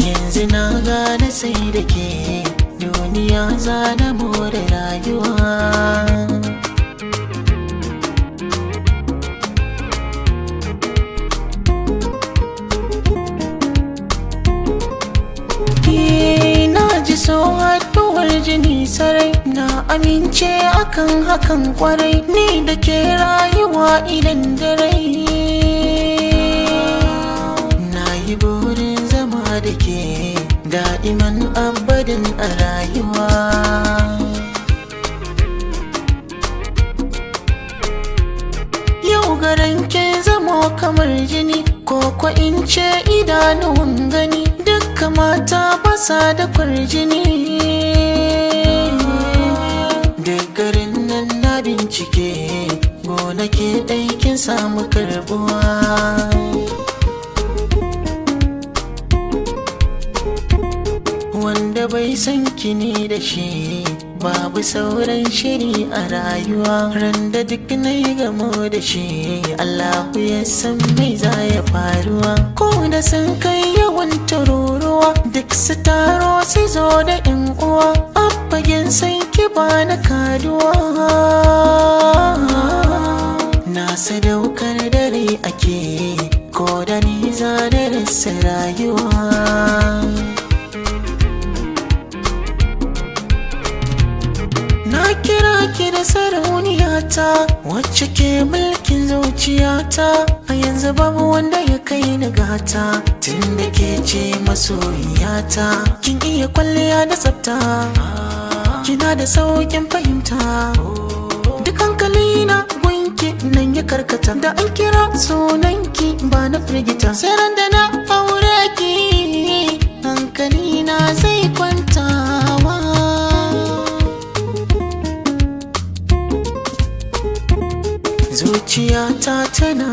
Yanzu na gane sai da ke duniya za na more rayuwa. Na ji so haɗuwar jini sarai, na amince akan hakan kwarai, ni da ke rayuwa idan da rai. Na yi burin zama da ke da'iman abadin a rayuwa. Yau garan ke zamo kamar jini, ko ko in ce idanuwan gani, dukka mata basa da kwarjini. Duk garin nan na bincike, gonake ɗaikin samu karbuwa. Wanda bai san kini da shi babu sauran shiri a rayuwa, ran da duk na yi gamo da shi Allahu ya san mai za ya faruwa. Ko da sun kai yawan tururuwa, duk su taro su zo da yan uwa, a fagen san ki ba na kaduwa. Na sadaukar dare ake ko da ni za da rasa rayuwa. Na kira ki da sarauniyata, wacce ke mulkin zuciyata, a yanzu babu wanda ya kai ni gata, tunda ke ce masoyiyata. Kin iya kwalliya da tsafta, kina da sauƙin fahimta, duk hankali na gunki nan ya karkata, da an kira sunanki ba na firgita, sai ran da na aure ki hankali na zai kwantawa. Zuciyata tana